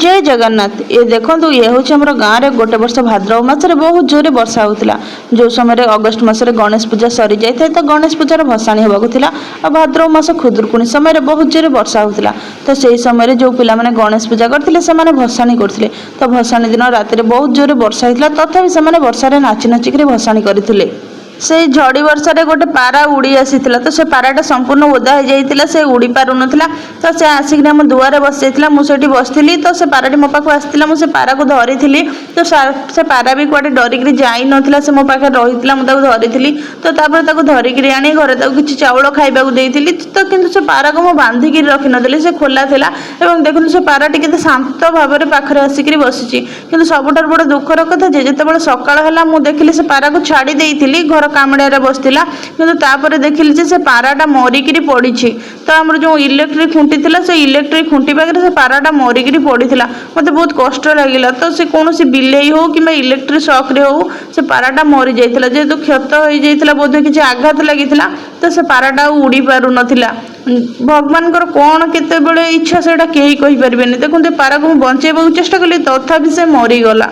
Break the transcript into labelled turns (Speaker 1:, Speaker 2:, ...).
Speaker 1: ଜୟ ଜଗନ୍ନାଥ। ଏ ଦେଖନ୍ତୁ, ଇଏ ହେଉଛି ଆମର ଗାଁରେ ଗୋଟେ ବର୍ଷ ଭାଦ୍ରବ ମାସରେ ବହୁତ ଜୋରେ ବର୍ଷା ହେଉଥିଲା। ଯେଉଁ ସମୟରେ ଅଗଷ୍ଟ ମାସରେ ଗଣେଶ ପୂଜା ସରିଯାଇଥାଏ, ତ ଗଣେଶ ପୂଜାର ଭସାଣି ହେବାକୁ ଥିଲା। ଆଉ ଭାଦ୍ରବ ମାସ ଖୁଦୁରୁକୁଣୀ ସମୟରେ ବହୁତ ଜୋରେ ବର୍ଷା ହେଉଥିଲା। ତ ସେଇ ସମୟରେ ଯେଉଁ ପିଲାମାନେ ଗଣେଶ ପୂଜା କରିଥିଲେ, ସେମାନେ ଭସାଣି କରୁଥିଲେ। ତ ଭସାଣି ଦିନ ରାତିରେ ବହୁତ ଜୋରେ ବର୍ଷା ହେଇଥିଲା, ତଥାପି ସେମାନେ ବର୍ଷାରେ ନାଚି ନାଚିକିରି ଭସାଣି କରିଥିଲେ। ସେଇ ଝଡ଼ି ବର୍ଷାରେ ଗୋଟେ ପାରା ଉଡ଼ି ଆସିଥିଲା। ତ ସେ ପାରାଟା ସମ୍ପୂର୍ଣ୍ଣ ଓଦା ହେଇଯାଇଥିଲା, ସେ ଉଡ଼ି ପାରୁନଥିଲା। ତ ସେ ଆସିକିରି ଆମ ଦୁଆରେ ବସିଯାଇଥିଲା। ମୁଁ ସେଇଠି ବସିଥିଲି, ତ ସେ ପାରାଟି ମୋ ପାଖକୁ ଆସିଥିଲା। ମୁଁ ସେ ପାରାକୁ ଧରିଥିଲି। ତ ସେ ପାରା ବି କୁଆଡ଼େ ଡରିକିରି ଯାଇନଥିଲା, ସେ ମୋ ପାଖରେ ରହିଥିଲା। ମୁଁ ତାକୁ ଧରିଥିଲି। ତ ତାପରେ ତାକୁ ଧରିକିରି ଆଣି ଘରେ ତାକୁ କିଛି ଚାଉଳ ଖାଇବାକୁ ଦେଇଥିଲି। ତ କିନ୍ତୁ ସେ ପାରାକୁ ମୁଁ ବାନ୍ଧିକିରି ରଖିନଥିଲି, ସେ ଖୋଲା ଥିଲା। ଏବଂ ଦେଖନ୍ତୁ, ସେ ପାରାଟି କେତେ ଶାନ୍ତ ଭାବରେ ପାଖରେ ଆସିକିରି ବସିଛି। କିନ୍ତୁ ସବୁଠାରୁ ବଡ଼ ଦୁଃଖର କଥା ଯେ ଯେତେବେଳେ ସକାଳ ହେଲା, ମୁଁ ଦେଖିଲି, ସେ ପାରାକୁ ଛାଡ଼ି ଦେଇଥିଲି, ଘର କାମୁଡ଼ିଆରେ ବସିଥିଲା। କିନ୍ତୁ ତାପରେ ଦେଖିଲି ଯେ ସେ ପାରାଟା ମରିକିରି ପଡ଼ିଛି। ତ ଆମର ଯେଉଁ ଇଲେକ୍ଟ୍ରିକ୍ ଖୁଣ୍ଟି ଥିଲା, ସେ ଇଲେକ୍ଟ୍ରିକ୍ ଖୁଣ୍ଟି ପାଖରେ ସେ ପାରାଟା ମରିକିରି ପଡ଼ିଥିଲା। ମୋତେ ବହୁତ କଷ୍ଟ ଲାଗିଲା। ତ ସେ କୌଣସି ବିଲେଇ ହଉ କିମ୍ବା ଇଲେକ୍ଟ୍ରିକ୍ ସକ୍ରେ ହଉ, ସେ ପାରାଟା ମରିଯାଇଥିଲା। ଯେହେତୁ କ୍ଷତ ହେଇଯାଇଥିଲା, ବୋଧେ କିଛି ଆଘାତ ଲାଗିଥିଲା, ତ ସେ ପାରାଟା ଆଉ ଉଡ଼ି ପାରୁନଥିଲା। ଭଗବାନଙ୍କର କ'ଣ କେତେବେଳେ ଇଚ୍ଛା, ସେଇଟା କେହି କହିପାରିବେନି। ଦେଖନ୍ତୁ, ଏ ପାରାକୁ ମୁଁ ବଞ୍ଚେଇବାକୁ ଚେଷ୍ଟା କଲି, ତଥାପି ସେ ମରିଗଲା।